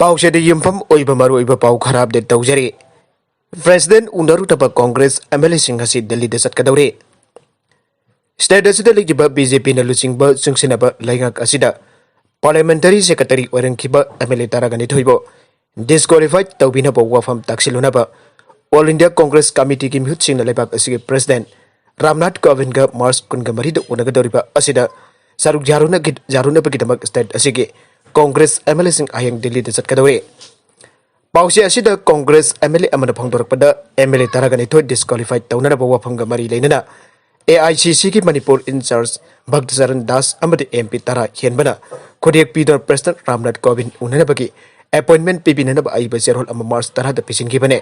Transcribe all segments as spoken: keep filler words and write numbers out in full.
ꯄꯥꯎꯁꯦꯗ ꯌꯨꯝꯐꯝ ꯑꯣꯏꯕ ꯃꯔꯨꯑꯣꯏꯕ ꯄꯥꯎ ꯈꯔ ꯑꯞꯗꯦꯠ ꯇꯧꯖꯔꯤ꯫ ꯄ꯭ꯔꯦꯁꯤꯗꯦꯟꯠ ꯎꯅꯔꯨꯅꯕ ꯀꯣꯡꯒ꯭ꯔꯦꯁ ꯑꯦꯝ ꯑꯦꯜ ꯑꯦꯁꯤꯡ ꯉꯁꯤ ꯗꯤꯜꯂꯤꯗ ꯆꯠꯀꯗꯧꯔꯤ꯫ ꯁ꯭ꯇꯦꯠ ꯑꯁꯤꯗ ꯂꯩꯔꯤꯕ ꯕꯤ ꯖꯦ ꯄꯤꯅ ꯂꯨꯆꯤꯡꯕ ꯆꯨꯡꯁꯤꯟꯅꯕ ꯂꯩꯉꯥꯛ ꯑꯁꯤꯗ ꯄꯥꯔꯂꯤꯌꯥꯃꯦꯟꯇꯔꯤ ꯁꯦꯀ꯭ꯔꯦꯇꯔꯤ ꯑꯣꯏꯔꯝꯈꯤꯕ ꯑꯦꯝ ꯑꯦꯜ ꯑꯦ ꯇꯔꯥꯒ ꯅꯤꯊꯣꯏꯕꯨ ꯗꯤꯁꯀ꯭ꯋꯥꯂꯤꯐꯥꯏ ꯇꯧꯕꯤꯅꯕ ꯋꯥꯐꯝ ꯇꯥꯛꯁꯤꯜꯂꯨꯅꯕ ꯑꯣꯜ ꯏꯟꯗꯤꯌꯥ ꯀꯣꯡꯒ꯭ꯔꯦꯁ ꯀꯃꯤꯇꯤꯒꯤ ꯃꯤꯍꯨꯠꯁꯤꯡꯅ ꯂꯩꯕꯥꯛ ꯑꯁꯤꯒꯤ ꯄ꯭ꯔꯦꯁꯤꯗꯦꯟꯠ ꯔꯥꯝꯅꯥꯊ ꯀꯣꯕꯤꯟꯗꯒ ꯃꯥꯔꯆ ꯀꯨꯟꯒ ꯃꯔꯤꯗ ꯎꯅꯒꯗꯧꯔꯤꯕ ꯑꯁꯤꯗ ꯁꯔꯨꯛ ꯌꯥꯔꯨꯅꯒꯤ-, ꯌꯥꯔꯨꯅꯕꯒꯤꯗꯃꯛ ꯁ꯭ꯇꯦꯠ ꯑꯁꯤꯒꯤ ꯀꯣꯡꯒ꯭ꯔꯦꯁ ꯑꯦꯝ ꯑꯦꯜ ꯑꯦꯁꯤꯡ ꯍꯌꯦꯡ ꯗꯤꯜꯂꯤꯗ ꯆꯠꯀꯗꯧꯔꯤ꯫ ꯄꯥꯎꯆꯦ ꯑꯁꯤꯗ ꯀꯣꯡꯒ꯭ꯔꯦꯁ ꯑꯦꯝ ꯑꯦꯜ ꯑꯦ ꯑꯃꯅ ꯐꯣꯡꯗꯣꯔꯛꯄꯗ, ꯑꯦꯝ ꯑꯦꯜ ꯑꯦ ꯇꯔꯥꯒ ꯅꯤꯊꯣꯏ ꯗꯤꯁꯀ꯭ꯋꯥꯂꯤꯐꯥꯏ ꯇꯧꯅꯅꯕ ꯋꯥꯐꯝꯒ ꯃꯔꯤ ꯂꯩꯅꯅ ꯑꯦ ꯑꯥꯏ ꯁꯤ ꯁꯤꯒꯤ ꯃꯅꯤꯄꯨꯔ ꯏꯟꯆꯥꯔꯖ ꯚꯛꯇꯆꯔꯟ ꯗꯥꯁ ꯑꯃꯗꯤ ꯑꯦꯝ ꯄꯤ ꯇꯔꯥ ꯍꯦꯟꯕꯅ ꯈꯨꯗꯦꯛ ꯄꯤꯗꯨꯅ ꯄ꯭ꯔꯦꯁꯤꯗꯦꯟꯠ ꯔꯥꯝꯅꯥꯊ ꯀꯣꯕꯤꯟꯗ ꯎꯅꯅꯕꯒꯤ ꯑꯦꯄꯣꯏꯟꯠꯃꯦꯟꯠ ꯄꯤꯕꯤꯅꯅꯕ ꯑꯏꯕ ꯆꯦꯔꯣꯜ ꯑꯃ ꯃꯥꯔꯆ ꯇꯔꯥꯗ ꯄꯤꯁꯤꯟꯈꯤꯕꯅꯦ꯫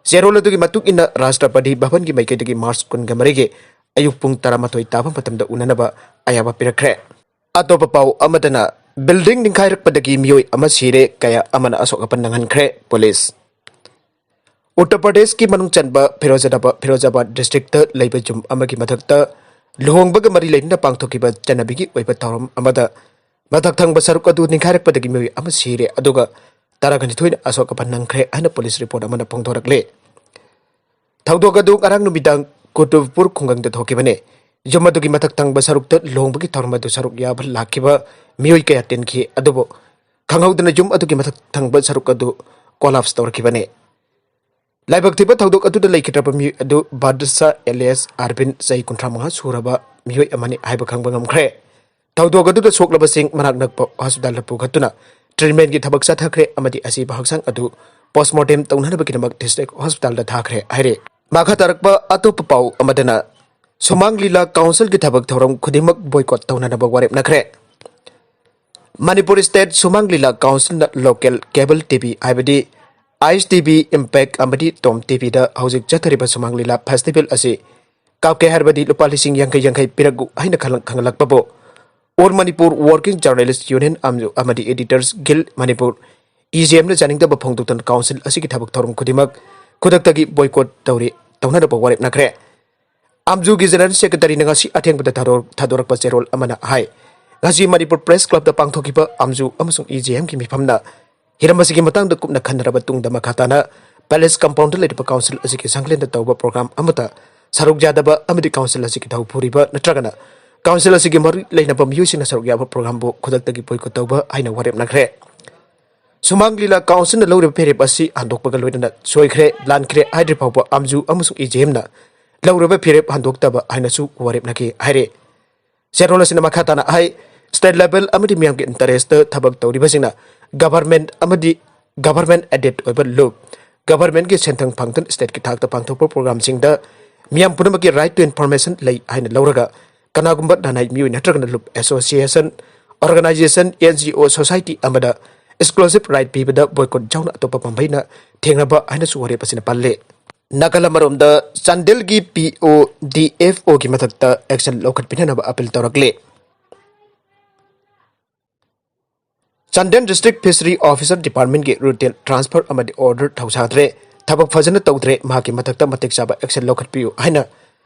ꯆꯦꯔꯣꯜ ꯑꯗꯨꯒꯤ ꯃꯇꯨꯡ ꯏꯟꯅ ꯔꯥꯁꯇ꯭ꯔꯄꯇꯤ ꯚꯕꯟꯒꯤ ꯃꯥꯏꯀꯩꯗꯒꯤ ꯃꯥꯔꯆ ꯀꯨꯟꯒ ꯃꯔꯤꯒꯤ ꯑꯌꯨꯛ ꯄꯨꯡ ꯇꯔꯥꯃꯥꯊꯣꯏ ꯇꯥꯕ ꯃꯇꯝꯗ ꯎꯅꯅꯕ ꯑꯌꯥꯕ ꯄꯤꯔꯛꯈ꯭ꯔꯦ꯫ ꯑꯇꯣꯞꯄ ꯄꯥꯎ ꯑꯃꯗꯅ, ꯕꯤꯜꯗꯤꯡ ꯅꯤꯡꯈꯥꯏꯔꯛꯄꯗꯒꯤ ꯃꯤꯑꯣꯏ ꯑꯃ ꯁꯤꯔꯦ, ꯀꯌꯥ ꯑꯃꯅ ꯑꯁꯣꯛ ꯑꯄꯟ ꯅꯪꯍꯟꯈ꯭ꯔꯦ ꯄꯨꯂꯤꯁ꯫ ꯎꯠꯇꯔ ꯄ꯭ꯔꯗꯦꯁꯀꯤ ꯃꯅꯨꯡ ꯆꯟꯕ ꯐꯤꯔꯣꯖꯥꯕꯥꯗ, ꯐꯤꯔꯣꯖꯥꯕꯥꯗ ꯗꯤꯁꯇ꯭ꯔꯤꯛꯇ ꯂꯩꯕ ꯌꯨꯝ ꯑꯃꯒꯤ ꯃꯊꯛꯇ ꯂꯨꯍꯣꯡꯕꯒ ꯃꯔꯤ ꯂꯩꯅꯅ ꯄꯥꯡꯊꯣꯛꯈꯤꯕ ꯆꯠꯅꯕꯤꯒꯤ ꯑꯣꯏꯕ ꯊꯧꯔꯝ ꯑꯃꯗ ꯃꯊꯛ ꯊꯪꯕ ꯁꯔꯨꯛ ꯑꯗꯨ ꯅꯤꯡꯈꯥꯏꯔꯛꯄꯗꯒꯤ ꯃꯤꯑꯣꯏ ꯑꯃ ꯁꯤꯔꯦ, ꯑꯗꯨꯒ ꯇꯔꯥꯒ ꯅꯤꯊꯣꯏꯅ ꯑꯁꯣꯛ ꯑꯄꯟ ꯅꯪꯈ꯭ꯔꯦ ꯍꯥꯏꯅ ꯄꯨꯂꯤꯁ ꯔꯤꯄꯣꯔꯠ ꯑꯃꯅ ꯐꯣꯡꯗꯣꯔꯛꯂꯤ꯫ ꯊꯧꯗꯣꯛ ꯑꯗꯨ ꯉꯔꯥꯡ ꯅꯨꯃꯤꯗꯥꯡ ꯀꯨꯇꯨꯕꯄꯨꯔ ꯈꯨꯡꯒꯪꯗ ꯊꯣꯛꯈꯤꯕꯅꯤ꯫ ꯌꯨꯝ ꯑꯗꯨꯒꯤ ꯃꯊꯛ ꯊꯪꯕ ꯁꯔꯨꯛꯇ ꯂꯨꯍꯣꯡꯕꯒꯤ ꯊꯧꯔꯝ ꯑꯗꯨ ꯁꯔꯨꯛ ꯌꯥꯕ ꯂꯥꯛꯈꯤꯕ ꯃꯤꯑꯣꯏ ꯀꯌꯥ ꯇꯤꯟꯈꯤ, ꯑꯗꯨꯕꯨ ꯈꯪꯍꯧꯗꯅ ꯌꯨꯝ ꯑꯗꯨꯒꯤ ꯃꯊꯛ ꯊꯪꯕ ꯁꯔꯨꯛ ꯑꯗꯨ ꯀꯣꯂꯥꯞꯁ ꯇꯧꯔꯛꯈꯤꯕꯅꯤ꯫ ꯂꯥꯏꯕꯛ ꯊꯤꯕ ꯊꯧꯗꯣꯛ ꯑꯗꯨꯗ ꯂꯩꯈꯤꯗ꯭ꯔꯕ ꯃꯤꯑꯣꯏ ꯑꯗꯨ ꯕꯥꯗꯁꯥ ꯑꯦꯂꯤꯌꯥꯁ ꯑꯥꯔꯕꯤꯟ, ꯆꯍꯤ ꯀꯨꯟꯊ꯭ꯔꯥ ꯃꯉꯥ ꯁꯨꯔꯕ ꯃꯤꯑꯣꯏ ꯑꯃꯅꯤ ꯍꯥꯏꯕ ꯈꯪꯕ ꯉꯝꯈ꯭ꯔꯦ꯫ ꯊꯧꯗꯣꯛ ꯑꯗꯨꯗ ꯁꯣꯛꯂꯕꯁꯤꯡ ꯃꯅꯥꯛ ꯅꯛꯄ ꯍꯣꯁꯄꯤꯇꯥꯜꯗ ꯄꯨꯈꯠꯇꯨꯅ ꯇ꯭ꯔꯤꯠꯃꯦꯟꯒꯤ ꯊꯕꯛ ꯆꯠꯊꯈ꯭ꯔꯦ ꯑꯃꯗꯤ ꯑꯁꯤꯕ ꯍꯛꯆꯥꯡ ꯑꯗꯨ ꯄꯣꯁꯃꯣꯔꯇꯦꯝ ꯇꯧꯅꯅꯕꯒꯤꯗꯃꯛ ꯗꯤꯁꯇ꯭ꯔꯤꯛ ꯍꯣꯁꯄꯤꯇꯥꯜꯗ ꯊꯥꯈ꯭ꯔꯦ ꯍꯥꯏꯔꯤ꯫ ꯃꯈꯥ ꯇꯥꯔꯛꯄ ꯑꯇꯣꯞꯄ ꯄꯥꯎ ꯑꯃꯗꯅ, ꯁꯨꯃꯥꯡ ꯂꯤꯂꯥ ꯀꯥꯎꯟꯁꯤꯜꯒꯤ ꯊꯕꯛ ꯊꯧꯔꯝ ꯈꯨꯗꯤꯡꯃꯛ ꯕꯣꯏꯀꯣꯠ ꯇꯧꯅꯅꯕ ꯋꯥꯔꯦꯞꯅꯈ꯭ꯔꯦ꯫ ꯃꯅꯤꯄꯨꯔ ꯁ꯭ꯇꯦꯠ ꯁꯨꯃꯥꯡ ꯂꯤꯂꯥ ꯀꯥꯎꯟꯁꯤꯜꯅ ꯂꯣꯀꯦꯜ ꯀꯦꯕꯜ ꯇꯤ ꯚꯤ ꯍꯥꯏꯕꯗꯤ ꯑꯥꯏ ꯑꯦꯁ ꯇꯤ ꯚꯤ, ꯏꯝꯄꯦꯛ ꯑꯃꯗꯤ ꯇꯣꯝ ꯇꯤ ꯚꯤꯗ ꯍꯧꯖꯤꯛ ꯆꯠꯊꯔꯤꯕ ꯁꯨꯃꯥꯡ ꯂꯤꯂꯥ ꯐꯦꯁꯇꯤꯚꯦꯜ ꯑꯁꯤ ꯀꯥꯞꯀꯦ ꯍꯥꯏꯔꯕꯗꯤ ꯂꯨꯄꯥ ꯂꯤꯁꯤꯡ ꯌꯥꯡꯈꯩ ꯌꯥꯡꯈꯩ ꯄꯤꯔꯛꯎ ꯍꯥꯏꯅ ꯈꯪꯂꯛ-, ꯈꯪꯂꯛꯄꯕꯨ All Manipur Working Journalist Union ꯑꯃ-, ꯑꯃꯗꯤ Editors Guild Manipur, E J ꯑꯦꯝꯅ ꯌꯥꯅꯤꯡꯗꯕ ꯐꯣꯡꯗꯣꯛꯇꯨꯅ ꯀꯥꯎꯟꯁꯤꯜ ꯑꯁꯤꯒꯤ ꯊꯕꯛ ꯊꯧꯔꯝ ꯈꯨꯗꯤꯡꯃꯛ ꯈꯨꯗꯛꯇꯒꯤ ꯕꯣꯏꯀꯣꯠ ꯇꯧꯔꯤ, ꯇꯧꯅꯅꯕ ꯋꯥꯔꯦꯞꯅꯈ꯭ꯔꯦ꯫ ꯑꯥꯝꯖꯨꯒꯤ ꯖꯦꯅꯔꯦꯜ ꯁꯦꯀ꯭ꯔꯦꯇꯔꯤꯅ ꯉꯁꯤ ꯑꯊꯦꯡꯕꯗ ꯊꯥꯗꯣꯔꯛ-, ꯊꯥꯗꯣꯔꯛꯄ ꯆꯦꯔꯣꯜ ꯑꯃꯅ ꯍꯥꯏ, ꯉꯁꯤ ꯃꯅꯤꯄꯨꯔ ꯄ꯭ꯔꯦꯁ ꯀ꯭ꯂꯕꯇ ꯄꯥꯡꯊꯣꯛꯈꯤꯕ ꯑꯥꯝꯖꯨ ꯑꯃꯁꯨꯡ ꯏ ꯖꯦ ꯑꯦꯝꯒꯤ ꯃꯤꯐꯝꯅ ꯍꯤꯔꯝ ꯑꯁꯤꯒꯤ ꯃꯇꯥꯡꯗ ꯀꯨꯞꯅ ꯈꯟꯅꯔꯕ ꯇꯨꯡꯗ ꯃꯈꯥ ꯇꯥꯅ ꯄꯦꯂꯦꯁ ꯀꯝꯄꯥꯎꯟꯗ ꯂꯩꯔꯤꯕ ꯀꯥꯎꯟꯁꯤꯜ ꯑꯁꯤꯒꯤ ꯁꯪꯒꯂꯦꯟꯗ ꯇꯧꯕ ꯄ꯭ꯔꯣꯒ꯭ꯔꯥꯝ ꯑꯃꯗ ꯁꯔꯨꯛ ꯌꯥꯗꯕ ꯑꯃꯗꯤ ꯀꯥꯎꯟꯁꯤꯜ ꯑꯁꯤꯒꯤ ꯊꯧ ꯄꯨꯔꯤꯕ ꯅꯠꯇ꯭ꯔꯒꯅ ꯀꯥꯎꯟꯁꯤꯜ ꯑꯁꯤꯒꯤ ꯃꯔꯤ ꯂꯩꯅꯕ ꯃꯤꯑꯣꯏꯁꯤꯡꯅ ꯁꯔꯨꯛ ꯌꯥꯕ ꯄ꯭ꯔꯣꯒ꯭ꯔꯥꯝꯕꯨ ꯈꯨꯗꯛꯇꯒꯤ ꯕꯣꯏꯀꯣꯠ ꯇꯧꯕ ꯍꯥꯏꯅ ꯋꯥꯔꯦꯞꯅꯈ꯭ꯔꯦ꯫ ꯁꯨꯃꯥꯡ ꯂꯤꯂꯥ ꯀꯥꯎꯟꯁꯤꯜꯅ ꯂꯧꯔꯤꯕ ꯐꯤꯔꯦꯞ ꯑꯁꯤ ꯍꯟꯗꯣꯛꯄꯒ ꯂꯣꯏꯅꯅ ꯁꯣꯏꯈ꯭ꯔꯦ, ꯂꯥꯟꯈ꯭ꯔꯦ ꯍꯥꯏꯗ꯭ꯔꯤ ꯐꯥꯎꯕ ꯑꯥꯝꯖꯨ ꯑꯃꯁꯨꯡ ꯏꯖꯦꯑꯦꯝꯅ ꯂꯧꯔꯤꯕ ꯐꯤꯔꯦꯞ ꯍꯟꯗꯣꯛꯇꯕ ꯍꯥꯏꯅꯁꯨ ꯋꯥꯔꯦꯞꯅꯈꯤ ꯍꯥꯏꯔꯤ꯫ ꯆꯦꯔꯣꯜ ꯑꯁꯤꯅ ꯃꯈꯥ ꯇꯥꯅ ꯍꯥꯏ, ꯁ꯭ꯇꯦꯠ ꯂꯦꯚꯦꯜ ꯑꯃꯗꯤ ꯃꯤꯌꯥꯝꯒꯤ ꯏꯟꯇꯔꯦꯁꯇ ꯊꯕꯛ ꯇꯧꯔꯤꯕꯁꯤꯡꯅ ꯒꯚꯔꯟꯃꯦꯟꯠ ꯑꯃꯗꯤ ꯒꯚꯔꯟꯃꯦꯟꯠ ꯑꯦꯗꯦꯗ ꯑꯣꯏꯕ ꯂꯨꯞ, ꯒꯚꯔꯟꯃꯦꯟꯠꯀꯤ ꯁꯦꯟꯊꯪ ꯐꯪꯗꯨꯅ ꯁ꯭ꯇꯦꯠꯀꯤ ꯊꯥꯛꯇ ꯄꯥꯡꯊꯣꯛꯄ ꯄ꯭ꯔꯣꯒ꯭ꯔꯥꯝꯁꯤꯡꯗ ꯃꯤꯌꯥꯝ ꯄꯨꯝꯅꯃꯛꯀꯤ ꯔꯥꯏꯠ ꯇꯨ ꯏꯟꯐꯣꯔꯃꯦꯁꯟ ꯂꯩ ꯍꯥꯏꯅ ꯂꯧꯔꯒ ꯀꯅꯥꯒꯨꯝꯕ ꯂꯅꯥꯏ ꯃꯤꯑꯣꯏ ꯅꯠꯇ꯭ꯔꯒꯅ ꯂꯨꯞ association, organisation, and G O, society ꯑꯃꯗ ꯑꯦꯛꯁꯀ꯭ꯂꯨꯁꯤꯞ ꯔꯥꯏꯠ ꯄꯤꯕꯗ ꯕꯣꯏꯀꯣꯠ ꯌꯥꯎꯅ ꯑꯇꯣꯞꯄ ꯄꯥꯝꯕꯩꯅ ꯊꯦꯡꯅꯕ ꯍꯥꯏꯅꯁꯨ ꯋꯥꯔꯦꯞ ꯑꯁꯤꯅ ꯄꯜꯂꯤ꯫ ꯅꯥꯀꯜ ꯑꯃꯔꯣꯝꯗ ꯆꯥꯟꯗꯦꯜꯒꯤ ꯄꯤ ꯑꯣ ꯗꯤ ꯑꯦꯐ ꯑꯣꯒꯤ ꯃꯊꯛꯇ ꯑꯦꯛꯁꯟ ꯂꯧꯈꯠꯄꯤꯅꯅꯕ ꯑꯄꯤꯜ ꯇꯧꯔꯛꯂꯤ꯫ ꯆꯥꯟꯗꯦꯜ ꯗꯤꯁꯇ꯭ꯔꯤꯛ ꯐꯤꯁꯔꯤ ꯑꯣꯐꯤꯁꯔ ꯗꯤꯄꯥꯔꯠꯃꯦꯟꯠꯀꯤ ꯔꯨꯇꯤꯟ ꯇ꯭ꯔꯥꯟꯁꯐꯔ ꯑꯃꯗꯤ ꯑꯣꯔꯗꯔ ꯊꯧꯁꯥꯗ꯭ꯔꯦ, ꯊꯕꯛ ꯐꯖꯅ ꯇꯧꯗ꯭ꯔꯦ, ꯃꯍꯥꯛꯀꯤ ꯃꯊꯛꯇ ꯃꯇꯤꯛ ꯆꯥꯕ ꯑꯦꯛꯁꯟ ꯂꯧꯈꯠꯄꯤꯌꯨ ꯍꯥꯏꯅ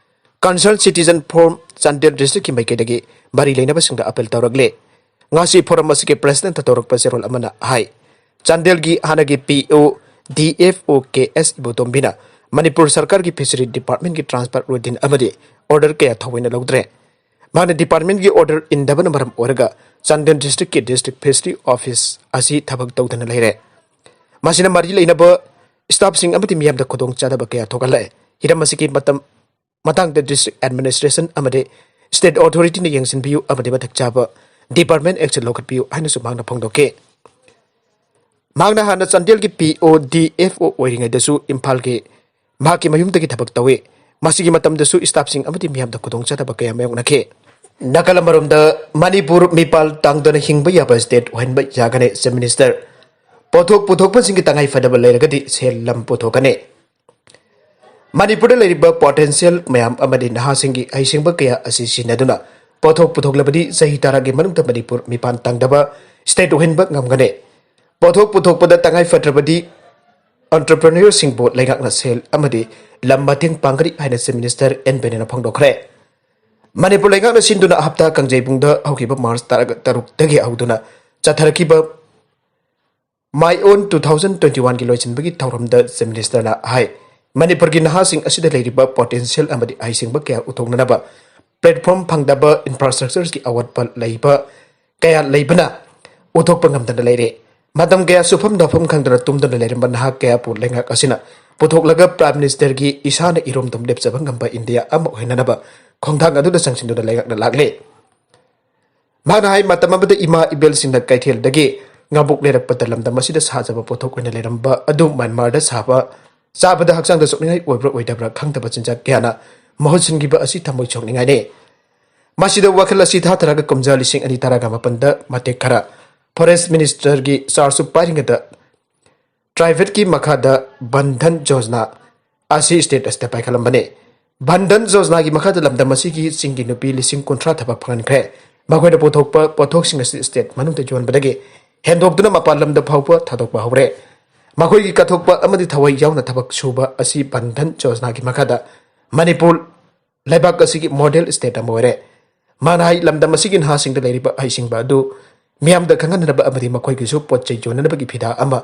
ꯀꯟꯁꯔꯟ ꯁꯤꯇꯤꯖꯟ ꯐꯣꯔꯝ ꯆꯥꯟꯗꯦꯜ ꯗꯤꯁꯇ꯭ꯔꯤꯛꯀꯤ ꯃꯥꯏꯀꯩꯗꯒꯤ ꯃꯔꯤ ꯂꯩꯅꯕꯁꯤꯡꯗ ꯑꯄꯤꯜ ꯇꯧꯔꯛꯂꯦ꯫ ꯉꯁꯤ ꯐꯣꯔꯝ ꯑꯁꯤꯒꯤ ꯄ꯭ꯔꯦꯁꯤꯗꯦꯟꯠꯇ ꯇꯧꯔꯛꯄ ꯆꯦꯔꯣꯜ ꯑꯃꯅ ꯍꯥꯏ, ꯆꯥꯟꯗꯦꯜꯒꯤ ꯍꯥꯟꯅꯒꯤ ꯄꯤ ꯑꯣ ꯗꯤ ꯑꯦꯐ ꯑꯣ ꯀꯦ ꯑꯦꯁ ꯏꯕꯣꯇꯣꯝꯕꯤꯅ ꯃꯅꯤꯄꯨꯔ ꯁꯔꯀꯥꯔꯒꯤ ꯐꯤꯁꯔꯤ ꯗꯤꯄꯥꯔꯠꯃꯦꯟꯠꯀꯤ ꯇ꯭ꯔꯥꯟꯁꯐꯔ ꯔꯨꯇꯤꯟ ꯑꯃꯗꯤ ꯑꯣꯔꯗꯔ ꯀꯌꯥ ꯊꯑꯣꯏꯅ ꯂꯧꯗ꯭ꯔꯦ꯫ ꯃꯍꯥꯛꯅ ꯗꯤꯄꯥꯔꯠꯃꯦꯟꯠꯀꯤ ꯑꯣꯔꯗꯔ ꯏꯟꯗꯕꯅ ꯃꯔꯝ ꯑꯣꯏꯔꯒ ꯆꯥꯟꯗꯦꯜ ꯗꯤꯁꯇ꯭ꯔꯤꯛꯀꯤ ꯗꯤꯁꯇ꯭ꯔꯤꯛ ꯐꯤꯁꯔꯤ ꯑꯣꯐꯤꯁ ꯑꯁꯤ ꯊꯕꯛ ꯇꯧꯗꯅ ꯂꯩꯔꯦ꯫ ꯃꯁꯤꯅ ꯃꯔꯤ ꯂꯩꯅꯕ ꯁ꯭ꯇꯥꯐꯁꯤꯡ ꯑꯃꯗꯤ ꯃꯤꯌꯥꯝꯗ ꯈꯨꯗꯣꯡꯆꯥꯗꯕ ꯀꯌꯥ ꯊꯣꯛꯍꯜꯂꯦ꯫ ꯍꯤꯔꯝ ꯑꯁꯤꯒꯤ ꯃꯇꯝ ꯃꯇꯥꯡꯗ ꯗꯤꯁꯇ꯭ꯔꯤꯛ ꯑꯦꯗꯃꯤꯅꯤꯁꯇ꯭ꯔꯦꯁꯟ ꯑꯃꯗꯤ ꯁ꯭ꯇꯦꯠ ꯑꯣꯊꯣꯔꯤꯇꯤꯅ ꯌꯦꯡꯁꯤꯟꯕꯤꯌꯨ ꯑꯃꯗꯤ ꯃꯇꯤꯛ ꯆꯥꯕ ꯗꯤꯄꯥꯔꯠꯃꯦꯟꯠ ꯑꯦꯛꯁꯟ ꯂꯧꯈꯠꯄꯤꯌꯨ ꯍꯥꯏꯅꯁꯨ ꯃꯍꯥꯛꯅ ꯐꯣꯡꯗꯣꯛꯈꯤ꯫ ꯃꯍꯥꯛꯅ ꯍꯥꯟꯅ ꯆꯥꯟꯗꯦꯜꯒꯤ ꯄꯤ ꯑꯣ ꯗꯤ ꯑꯦꯐ ꯑꯣ ꯑꯣꯏꯔꯤꯉꯩꯗꯁꯨ ꯏꯝꯐꯥꯜꯒꯤ ꯃꯍꯥꯛꯀꯤ ꯃꯌꯨꯝꯗꯒꯤ ꯊꯕꯛ ꯇꯧꯏ꯫ ꯃꯁꯤꯒꯤ ꯃꯇꯝꯗꯁꯨ ꯁ꯭ꯇꯥꯐꯁꯤꯡ ꯑꯃꯗꯤ ꯃꯤꯌꯥꯝꯗ ꯈꯨꯗꯣꯡꯆꯥꯗꯕ ꯀꯌꯥ ꯃꯥꯌꯣꯛꯅꯈꯤ꯫ ꯅꯥꯀꯜ ꯑꯃꯔꯣꯝꯗ ꯃꯅꯤꯄꯨꯔ ꯃꯤꯄꯥꯜ ꯇꯥꯡꯗꯅ ꯍꯤꯡꯕ ꯌꯥꯕ ꯁ꯭ꯇꯦꯠ ꯑꯣꯏꯍꯟꯕ ꯌꯥꯒꯅꯤ, ꯆꯤꯐ ꯃꯤꯅꯤꯁꯇꯔ꯫ ꯄꯣꯠꯊꯣꯛ ꯄꯨꯊꯣꯛꯄꯁꯤꯡꯒꯤ ꯇꯉꯥꯏ ꯐꯗꯕ ꯂꯩꯔꯒꯗꯤ ꯁꯦꯜ ꯂꯝ ꯄꯨꯊꯣꯛꯀꯅꯤ꯫ ꯃꯅꯤꯄꯨꯔꯗ ꯂꯩꯔꯤꯕ ꯄꯣꯇꯦꯟꯁꯤꯌꯦꯜ ꯃꯌꯥꯝ ꯑꯃꯗꯤ ꯅꯍꯥꯁꯤꯡꯒꯤ ꯍꯩꯁꯤꯡꯕ ꯀꯌꯥ ꯑꯁꯤ ꯁꯤꯖꯤꯟꯅꯗꯨꯅ ꯄꯣꯠꯊꯣꯛ ꯄꯨꯊꯣꯛꯂꯕꯗꯤ ꯆꯍꯤ ꯇꯔꯥꯒꯤ ꯃꯅꯨꯡꯗ ꯃꯅꯤꯄꯨꯔ ꯃꯤꯄꯥꯟ ꯇꯥꯡꯗꯕ ꯁ꯭ꯇꯦꯠ ꯑꯣꯏꯍꯟꯕ ꯉꯝꯒꯅꯤ꯫ ꯄꯣꯠꯊꯣꯛ ꯄꯨꯊꯣꯛꯄꯗ ꯇꯉꯥꯏ ꯐꯗ꯭ꯔꯕꯗꯤ ꯑꯣꯟꯇꯔꯄ꯭ꯔꯤꯅꯔꯁꯤꯡꯕꯨ ꯂꯩꯉꯥꯛꯅ ꯁꯦꯜ ꯑꯃꯗꯤ ꯂꯝ ꯃꯇꯦꯡ ꯄꯥꯡꯒꯅꯤ ꯍꯥꯏꯅ ꯆꯤꯐ ꯃꯤꯅꯤꯁꯇꯔ ꯑꯦꯟ ꯕꯤꯔꯦꯟꯅ ꯐꯣꯡꯗꯣꯛꯈ꯭ꯔꯦ꯫ ꯃꯅꯤꯄꯨꯔ ꯂꯩꯉꯥꯛꯅ ꯁꯤꯟꯗꯨꯅ ꯍꯞꯇꯥ ꯀꯥꯡꯖꯩꯕꯨꯡꯗ ꯍꯧꯈꯤꯕ ꯃꯥꯔꯆ ꯇꯔꯥ ꯇꯔꯨꯛꯇꯒꯤ ꯍꯧꯗꯨꯅ ꯆꯠꯊꯔꯛꯈꯤꯕ My Own two thousand twenty-one ꯒꯤ ꯂꯣꯏꯁꯤꯟꯕꯒꯤ ꯊꯧꯔꯝꯗ Chief Minister ꯅ ꯍꯥꯏ, ꯃꯅꯤꯄꯨꯔꯒꯤ ꯅꯍꯥꯁꯤꯡ ꯑꯁꯤꯗ ꯂꯩꯔꯤꯕ potential ꯑꯃꯗꯤ ꯍꯩꯁꯤꯡꯕ ꯀꯌꯥ ꯎꯠꯊꯣꯛꯅꯅꯕ platform ꯐꯪꯗꯕ infrastructure ꯒꯤ ꯑꯋꯥꯠꯄ ꯂꯩꯕ ꯀꯌꯥ ꯂꯩꯕꯅ ꯎꯠꯊꯣꯛꯄ ꯉꯝꯗꯅ ꯂꯩꯔꯦ꯫ ꯃꯇꯝ ꯀꯌꯥ ꯁꯨꯐꯝ ꯅꯣꯐꯝ ꯈꯪꯗꯅ ꯇꯨꯝꯗꯨꯅ ꯂꯩꯔꯝꯕ ꯅꯍꯥ ꯀꯌꯥꯕꯨ ꯂꯩꯉꯥꯛ ꯑꯁꯤꯅ ꯄꯨꯊꯣꯛꯂꯒ Prime Minister ꯒꯤ ꯏꯁꯥꯅ ꯏꯔꯣꯝꯗꯣꯝ ꯂꯦꯞꯆꯕ ꯉꯝꯕ ꯏꯟꯗꯤꯌꯥ ꯑꯃ ꯑꯣꯏꯍꯟꯅꯅꯕ ꯈꯣꯡꯊꯥꯡ ꯑꯗꯨꯗ ꯆꯪꯁꯤꯟꯗꯨꯅ ꯂꯩꯉꯥꯛꯅ ꯂꯥꯛꯂꯦ꯫ ꯃꯍꯥꯛꯅ ꯍꯥꯏ, ꯃꯇꯝ ꯑꯃꯗ ꯏꯃꯥ ꯏꯕꯦꯜꯁꯤꯡꯅ ꯀꯩꯊꯦꯜꯗꯒꯤ ꯉꯥꯕꯨꯛ ꯂꯩꯔꯛꯄꯗ ꯂꯝꯗꯝ ꯑꯁꯤꯗ ꯁꯥꯖꯕ ꯄꯣꯠꯊꯣꯛ ꯑꯣꯏꯅ ꯂꯩꯔꯝꯕ ꯑꯗꯨ ꯃ꯭ꯌꯥꯟꯃꯥꯔꯗ ꯁꯥꯕ ꯆꯥꯕꯗ ꯍꯛꯆꯥꯡꯗ ꯁꯣꯛꯅꯤꯡꯉꯥꯏ ꯑꯣꯏꯕ꯭ꯔꯥ ꯑꯣꯏꯗꯕ꯭ꯔꯥ ꯈꯪꯗꯕ ꯆꯤꯟꯖꯥꯛ ꯀꯌꯥꯅ ꯃꯍꯨꯠ ꯁꯤꯟꯈꯤꯕ ꯑꯁꯤ ꯊꯃꯣꯏ ꯁꯣꯛꯅꯤꯡꯉꯥꯏꯅꯤ꯫ ꯃꯁꯤꯗ ꯋꯥꯈꯜ ꯑꯁꯤ ꯊꯥꯊꯔꯒ ꯀꯨꯝꯖꯥ ꯂꯤꯁꯤꯡ ꯑꯅꯤ ꯇꯔꯥꯒ ꯃꯥꯄꯟꯗ ꯃꯇꯦꯛ ꯈꯔ Forest Minister ꯒꯤ charge ꯁꯨ ꯄꯥꯏꯔꯤꯉꯩꯗ TRIFED ꯀꯤ ꯃꯈꯥꯗ ꯕꯟꯙꯟ ꯌꯣꯖꯅꯥ ꯑꯁꯤ state ꯑꯁꯤꯗ ꯄꯥꯏꯈꯠꯂꯝꯕꯅꯤ꯫ ꯕꯟꯙꯟ ꯌꯣꯖꯅꯥꯒꯤ ꯃꯈꯥꯗ ꯂꯝꯗꯝ ꯑꯁꯤꯒꯤ ꯆꯤꯡꯒꯤ ꯅꯨꯄꯤ ꯂꯤꯁꯤꯡ ꯀꯨꯟꯊ꯭ꯔꯥ ꯊꯕꯛ ꯐꯪꯍꯟꯈ꯭ꯔꯦ꯫ ꯃꯈꯣꯏꯅ ꯄꯨꯊꯣꯛꯄ ꯄꯣꯠꯊꯣꯛꯁꯤꯡ ꯑꯁꯤ state ꯃꯅꯨꯡꯗ ꯌꯣꯟꯕꯗꯒꯤ ꯍꯦꯟꯗꯣꯛꯇꯨꯅ ꯃꯄꯥꯟ ꯂꯝꯗ ꯐꯥꯎꯕ ꯊꯥꯗꯣꯛꯄ ꯍꯧꯔꯦ꯫ ꯃꯈꯣꯏꯒꯤ ꯀꯠꯊꯣꯛꯄ ꯑꯃꯗꯤ ꯊꯋꯥꯏ ꯌꯥꯎꯅ ꯊꯕꯛ ꯁꯨꯕ ꯑꯁꯤ ꯕꯟꯙꯟ ꯌꯣꯖꯅꯥꯒꯤ ꯃꯈꯥꯗ ꯃꯅꯤꯄꯨꯔ ꯂꯩꯕꯥꯛ ꯑꯁꯤꯒꯤ model state ꯑꯃ ꯑꯣꯏꯔꯦ꯫ ꯃꯥꯅ ꯍꯥꯏ, ꯂꯝꯗꯝ ꯑꯁꯤꯒꯤ ꯅꯍꯥꯁꯤꯡꯗ ꯂꯩꯔꯤꯕ ꯍꯩꯁꯤꯡꯕ ꯑꯗꯨ ꯃꯤꯌꯥꯝꯗ ꯈꯪꯍꯟꯅꯕ ꯑꯃꯗꯤ ꯃꯈꯣꯏꯒꯤꯁꯨ ꯄꯣꯠ ꯆꯩ ꯌꯣꯟꯅꯅꯕꯒꯤ ꯐꯤꯗꯥ ꯑꯃ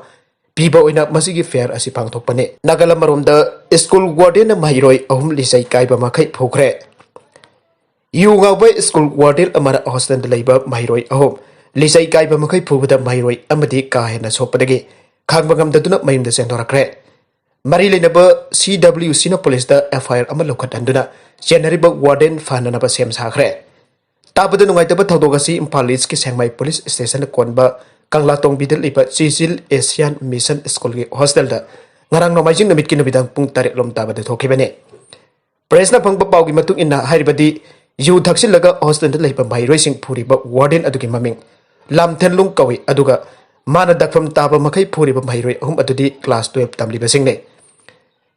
ꯄꯤꯕ ꯑꯣꯏꯅ ꯃꯁꯤꯒꯤ fair ꯑꯁꯤ ꯄꯥꯡꯊꯣꯛꯄꯅꯤ꯫ ꯅꯥꯒꯥꯂꯝ ꯑꯃꯔꯣꯝꯗ, school warden ꯅ ꯃꯍꯩꯔꯣꯏ ꯑꯍꯨꯝ ꯂꯤꯆꯩ ꯀꯥꯏꯕ ꯃꯈꯩ ꯐꯨꯈ꯭ꯔꯦ꯫ ꯌꯨ ꯉꯥꯎꯕ school warden ꯑꯃꯅ hostel ꯗ ꯂꯩꯕ ꯃꯍꯩꯔꯣꯏ ꯑꯍꯨꯝ ꯂꯤꯆꯩ ꯀꯥꯏꯕ ꯃꯈꯩ ꯐꯨꯕꯗ ꯃꯍꯩꯔꯣꯏ ꯑꯃꯗꯤ ꯀꯥ ꯍꯦꯟꯅ ꯁꯣꯛꯄꯗꯒꯤ ꯈꯥꯡꯕ ꯉꯝꯗꯗꯨꯅ ꯃꯌꯨꯝꯗ ꯆꯦꯟꯊꯣꯔꯛꯈ꯭ꯔꯦ꯫ ꯃꯔꯤ ꯂꯩꯅꯕ C W C ꯅ ꯄꯨꯂꯤꯁꯇ F I R ꯑꯃ ꯂꯧꯈꯠꯍꯟꯗꯨꯅ ꯆꯦꯟꯅꯔꯤꯕ warden ꯐꯍꯟꯅꯅꯕ ꯁꯦꯝ ꯁꯥꯈ꯭ꯔꯦ꯫ ꯇꯥꯕꯗ ꯅꯨꯡꯉꯥꯏꯇꯕ ꯊꯧꯗꯣꯛ ꯑꯁꯤ ꯏꯝꯐꯥꯜ East ꯀꯤ ꯁꯦꯡꯃꯥꯏ police station ꯀꯣꯟꯕ ꯀꯪꯂꯥꯇꯣꯡꯕꯤꯗ ꯂꯩꯕ ꯆꯤꯖꯤꯜ Asian Mission school ꯒꯤ hostel ꯗ ꯉꯔꯥꯡ ꯅꯣꯡꯃꯥꯏꯖꯤꯡ ꯅꯨꯃꯤꯠꯀꯤ ꯅꯨꯃꯤꯗꯥꯡ ꯄꯨꯡ ꯇꯔꯦꯠ ꯂꯣꯝ ꯇꯥꯕꯗ ꯊꯣꯛꯈꯤꯕꯅꯤ꯫ Press ꯅ ꯐꯪꯕ ꯄꯥꯎꯒꯤ ꯃꯇꯨꯡ ꯏꯟꯅ, ꯍꯥꯏꯔꯤꯕꯗꯤ ꯌꯨ ꯊꯛꯆꯤꯜꯂꯒ hostel ꯗ ꯂꯩꯕ ꯃꯍꯩꯔꯣꯏꯁꯤꯡ ꯐꯨꯔꯤꯕ warden ꯑꯗꯨꯒꯤ ꯃꯃꯤꯡ ꯂꯥꯝꯊꯦꯟꯂꯨꯡ ꯀꯧꯏ, ꯑꯗꯨꯒ ꯃꯥꯅ ꯗꯛꯐꯝ ꯇꯥꯕ ꯃꯈꯩ ꯐꯨꯔꯤꯕ ꯃꯍꯩꯔꯣꯏ ꯑꯍꯨꯝ ꯑꯗꯨꯗꯤ class twelve ꯇꯝꯂꯤꯕꯁꯤꯡꯅꯤ꯫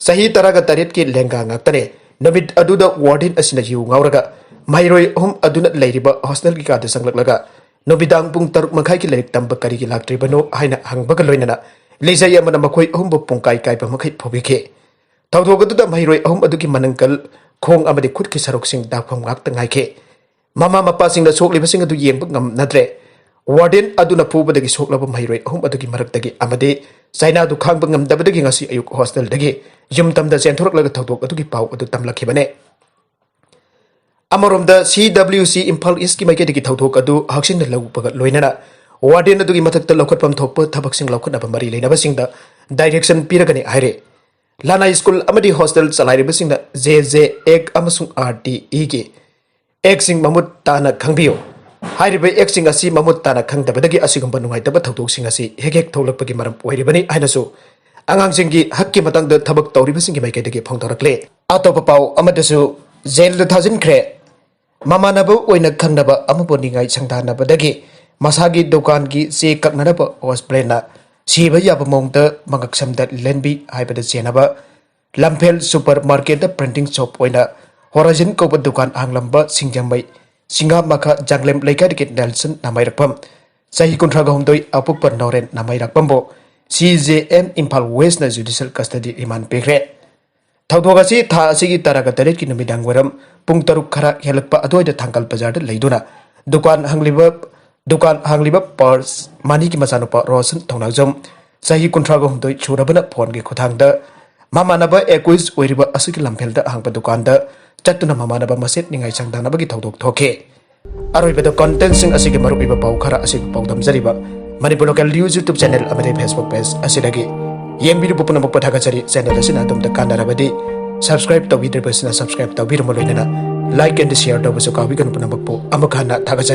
ꯆꯍꯤ ꯇꯔꯥꯒ ꯇꯔꯦꯠꯀꯤ ꯂꯦꯡꯒꯥ ꯉꯥꯛꯇꯅꯤ꯫ ꯅꯨꯃꯤꯠ ꯑꯗꯨꯗ warden ꯑꯁꯤꯅ ꯌꯨ ꯉꯥꯎꯔꯒ ꯃꯍꯩꯔꯣꯏ ꯑꯍꯨꯝ ꯑꯗꯨꯅ ꯂꯩꯔꯤꯕ hostel ꯒꯤ ꯀꯥꯗ ꯆꯪꯂꯛꯂꯒ ꯅꯨꯃꯤꯗꯥꯡ ꯄꯨꯡ ꯇꯔꯨꯛ ꯃꯈꯥꯏꯒꯤ ꯂꯥꯏꯔꯤꯛ ꯇꯝꯕ ꯀꯔꯤꯒꯤ ꯂꯥꯛꯇ꯭ꯔꯤꯕꯅꯣ ꯍꯥꯏꯅ ꯍꯪꯕꯒ ꯂꯣꯏꯅꯅ ꯂꯤꯆꯩ ꯑꯃꯅ ꯃꯈꯣꯏ ꯑꯍꯨꯝꯕꯨ ꯄꯨꯡꯀꯥꯏ ꯀꯥꯏꯕ ꯃꯈꯩ ꯐꯨꯕꯤꯈꯤ꯫ ꯊꯧꯗꯣꯛ ꯑꯗꯨꯗ ꯃꯍꯩꯔꯣꯏ ꯑꯍꯨꯝ ꯑꯗꯨꯒꯤ ꯃꯅꯪꯒꯜ, ꯈꯣꯡ ꯑꯃꯗꯤ ꯈꯨꯠꯀꯤ ꯁꯔꯨꯛꯁꯤꯡ ꯗꯥꯛꯐꯝ ꯉꯥꯛꯇ ꯉꯥꯏꯈꯤ꯫ ꯃꯃꯥ ꯃꯄꯥꯁꯤꯡꯅ ꯁꯣꯛꯂꯤꯕꯁꯤꯡ ꯑꯗꯨ ꯌꯦꯡꯕ ꯉꯝꯅꯗ꯭ꯔꯦ꯫ ꯋꯥꯔꯗꯦꯟ ꯑꯗꯨꯅ ꯐꯨꯕꯗꯒꯤ ꯁꯣꯛꯂꯕ ꯃꯍꯩꯔꯣꯏ ꯑꯍꯨꯝ ꯑꯗꯨꯒꯤ ꯃꯔꯛꯇꯒꯤ ꯑꯃꯗꯤ ꯆꯩꯅꯥꯗꯨ ꯈꯥꯡꯕ ꯉꯝꯗꯕꯗꯒꯤ ꯉꯁꯤ ꯑꯌꯨꯛ ꯍꯣꯁꯇꯦꯜꯗꯒꯤ ꯌꯨꯝ ꯇꯝꯗ ꯆꯦꯟꯊꯣꯔꯛꯂꯒ ꯊꯧꯗꯣꯛ ꯑꯗꯨꯒꯤ ꯄꯥꯎ ꯑꯗꯨ ꯇꯝꯂꯛꯈꯤꯕꯅꯤ꯫ ꯑꯃꯔꯣꯝꯗ, ꯁꯤ ꯗꯕ꯭ꯂꯤꯎ ꯁꯤ ꯏꯝꯐꯥꯜ ꯏꯁꯀꯤ ꯃꯥꯏꯀꯩꯗꯒꯤ ꯊꯧꯗꯣꯛ ꯑꯗꯨ ꯍꯛꯆꯤꯟꯅ ꯂꯧꯕꯒ ꯂꯣꯏꯅꯅ ꯋꯥꯔꯗꯦꯟ ꯑꯗꯨꯒꯤ ꯃꯊꯛꯇ ꯂꯧꯈꯠꯐꯝ ꯊꯣꯛꯄ ꯊꯕꯛꯁꯤꯡ ꯂꯧꯈꯠꯅꯕ ꯃꯔꯤ ꯂꯩꯅꯕꯁꯤꯡꯗ ꯗꯥꯏꯔꯦꯛꯁꯟ ꯄꯤꯔꯒꯅꯤ ꯍꯥꯏꯔꯦ꯫ ꯂꯅꯥꯏ ꯁ꯭ꯀꯨꯜ ꯑꯃꯗꯤ ꯍꯣꯁꯇꯦꯜ ꯆꯂꯥꯏꯔꯤꯕꯁꯤꯡꯅ ꯖꯦ ꯖꯦ ꯑꯦꯛ ꯑꯃꯁꯨꯡ ꯑꯥꯔ ꯇꯤ ꯏꯒꯤ ꯑꯦꯛꯁꯤꯡ ꯃꯃꯨꯠ ꯇꯥꯅ ꯈꯪꯕꯤꯌꯨ꯫ ꯍꯥꯏꯔꯤꯕ ꯑꯦꯛꯁꯤꯡ ꯑꯁꯤ ꯃꯃꯨꯠ ꯇꯥꯅ ꯈꯪꯗꯕꯗꯒꯤ ꯑꯁꯤꯒꯨꯝꯕ ꯅꯨꯡꯉꯥꯏꯇꯕ ꯊꯧꯗꯣꯛꯁꯤꯡ ꯑꯁꯤ ꯍꯦꯛ ꯍꯦꯛ ꯊꯣꯛꯂꯛꯄꯒꯤ ꯃꯔꯝ ꯑꯣꯏꯔꯤꯕꯅꯤ ꯍꯥꯏꯅꯁꯨ ꯑꯉꯥꯡꯁꯤꯡꯒꯤ ꯍꯛꯀꯤ ꯃꯇꯥꯡꯗ ꯊꯕꯛ ꯇꯧꯔꯤꯕꯁꯤꯡꯒꯤ ꯃꯥꯏꯀꯩꯗꯒꯤ ꯐꯣꯡꯗꯣꯔꯛꯂꯦ꯫ ꯑꯇꯣꯞꯄ ꯄꯥꯎ ꯑꯃꯗꯁꯨ, ꯖꯦꯜꯗ ꯊꯥꯖꯤꯟꯈ꯭ꯔꯦ꯫ ꯃꯃꯥꯟꯅꯕ ꯑꯣꯏꯅ ꯈꯪꯅꯕ ꯑꯃꯕꯨ ꯅꯤꯡꯉꯥꯏ ꯁꯪꯗꯥꯅꯕꯗꯒꯤ ꯃꯁꯥꯒꯤ ꯗꯨꯀꯥꯟꯒꯤ ꯆꯦ ꯀꯛꯅꯅꯕ ꯍꯣꯁꯄ꯭ꯔꯦꯟꯅ ꯁꯤꯕ ꯌꯥꯕ ꯃꯑꯣꯡꯗ ꯃꯉꯛꯁꯝꯗ ꯂꯦꯟꯕꯤ ꯍꯥꯏꯕꯗ ꯆꯦꯟꯅꯕ ꯂꯝꯐꯦꯜ ꯁꯨꯄꯔ ꯃꯥꯔꯀꯦꯠꯇ ꯄ꯭ꯔꯤꯟꯇꯤꯡ ꯁꯣꯞ ꯑꯣꯏꯅ ꯍꯣꯔꯥꯏꯖꯟ ꯀꯧꯕ ꯗꯨꯀꯥꯟ ꯍꯥꯡꯂꯝꯕ ꯁꯤꯡꯖꯃꯩ ꯁꯤꯡꯉꯥꯃꯈꯥ ꯖꯥꯡꯂꯦꯝ ꯂꯩꯀꯥꯏꯗꯒꯤ ꯅꯦꯜꯁꯟ ꯅꯥꯃꯩꯔꯛꯄꯝ, ꯆꯍꯤ ꯀꯨꯟꯊ꯭ꯔꯥꯒ ꯍꯨꯝꯗꯣꯏ, ꯑꯄꯣꯛꯄ ꯅꯣꯔꯦꯟ ꯅꯥꯃꯩꯔꯛꯄꯝꯕꯨ ꯁꯤ ꯖꯦ ꯑꯦꯝ ꯏꯝꯐꯥꯜ ꯋꯦꯁꯅ ꯖꯨꯗꯤꯁꯤꯌꯦꯜ ꯀꯁꯇꯗꯤ ꯔꯤꯃꯥꯟ ꯄꯤꯈ꯭ꯔꯦ꯫ ꯊꯧꯗꯣꯛ ꯑꯁꯤ ꯊꯥ ꯑꯁꯤꯒꯤ ꯇꯔꯥꯒ ꯇꯔꯦꯠꯀꯤ ꯅꯨꯃꯤꯗꯥꯡ ꯋꯥꯏꯔꯝ ꯄꯨꯡ ꯇꯔꯨꯛ ꯈꯔ ꯍꯦꯜꯂꯛꯄ ꯑꯗꯨꯋꯥꯏꯗ ꯊꯥꯡꯒꯜ ꯕꯖꯥꯔꯗ ꯂꯩꯗꯨꯅ ꯗꯨꯀꯥꯟ ꯍꯥꯡꯂꯤꯕ, ꯗꯨꯀꯥꯟ ꯍꯥꯡꯂꯤꯕ ꯄꯔꯁ ꯃꯅꯤꯒꯤ ꯃꯆꯥꯅꯨꯄꯥ ꯔꯣꯁꯟ ꯊꯧꯅꯥꯎꯖꯝ, ꯆꯍꯤ ꯀꯨꯟꯊ꯭ꯔꯥꯒ ꯍꯨꯝꯗꯣꯏ ꯁꯨꯔꯕꯅ ꯐꯣꯟꯒꯤ ꯈꯨꯠꯊꯥꯡꯗ ꯃꯃꯥꯟꯅꯕ ꯑꯦꯀꯨꯏꯁ ꯑꯣꯏꯔꯤꯕ ꯑꯁꯤꯒꯤ ꯂꯝꯐꯦꯜꯗ ꯍꯥꯡꯕ ꯗꯨꯀꯥꯟꯗ ꯆꯠꯇꯨꯅ ꯃꯃꯥꯟꯅꯕ ꯃꯁꯦꯟ ꯅꯤꯡꯉꯥꯏ ꯁꯪꯗꯥꯅꯕꯒꯤ ꯊꯧꯗꯣꯛ ꯊꯣꯛꯈꯤ꯫ ꯑꯔꯣꯏꯕꯗ ꯀꯟꯇꯦꯟꯁꯤꯡ ꯑꯁꯤꯒꯤ ꯃꯔꯨꯑꯣꯏꯕ ꯄꯥꯎ ꯈꯔ ꯑꯁꯤꯕꯨ ꯄꯥꯎꯗꯝꯖꯔꯤꯕ Manipur local news YouTube channel ꯑꯃꯗꯤ Facebook ꯄꯦꯖ ꯑꯁꯤꯗꯒꯤ ꯌꯦꯡꯕꯤꯔꯤꯕ ꯄꯨꯝꯅꯃꯛꯄꯨ ꯊꯥꯒꯠꯆꯔꯤ꯫ ꯆꯦꯅꯦꯜ ꯑꯁꯤꯅ ꯑꯗꯣꯝꯗ ꯀꯥꯟꯅꯔꯕꯗꯤ ꯁꯕꯁꯀ꯭ꯔꯥꯏꯕ ꯇꯧꯕꯤꯗ꯭ꯔꯤꯕꯁꯤꯅ ꯁꯕꯁꯀ꯭ꯔꯥꯏꯕ ꯇꯧꯕꯤꯔꯝꯕ ꯂꯣꯏꯅꯅ ꯂꯥꯏꯛ ꯑꯦꯟ ꯁꯤꯌꯔ ꯇꯧꯕꯁꯨ ꯀꯥꯎꯕꯤꯒꯅꯨ꯫ ꯄꯨꯝꯅꯃꯛꯄꯨ ꯑꯃꯨꯛ ꯍꯟꯅ ꯊꯥꯒꯠꯆꯔꯤ꯫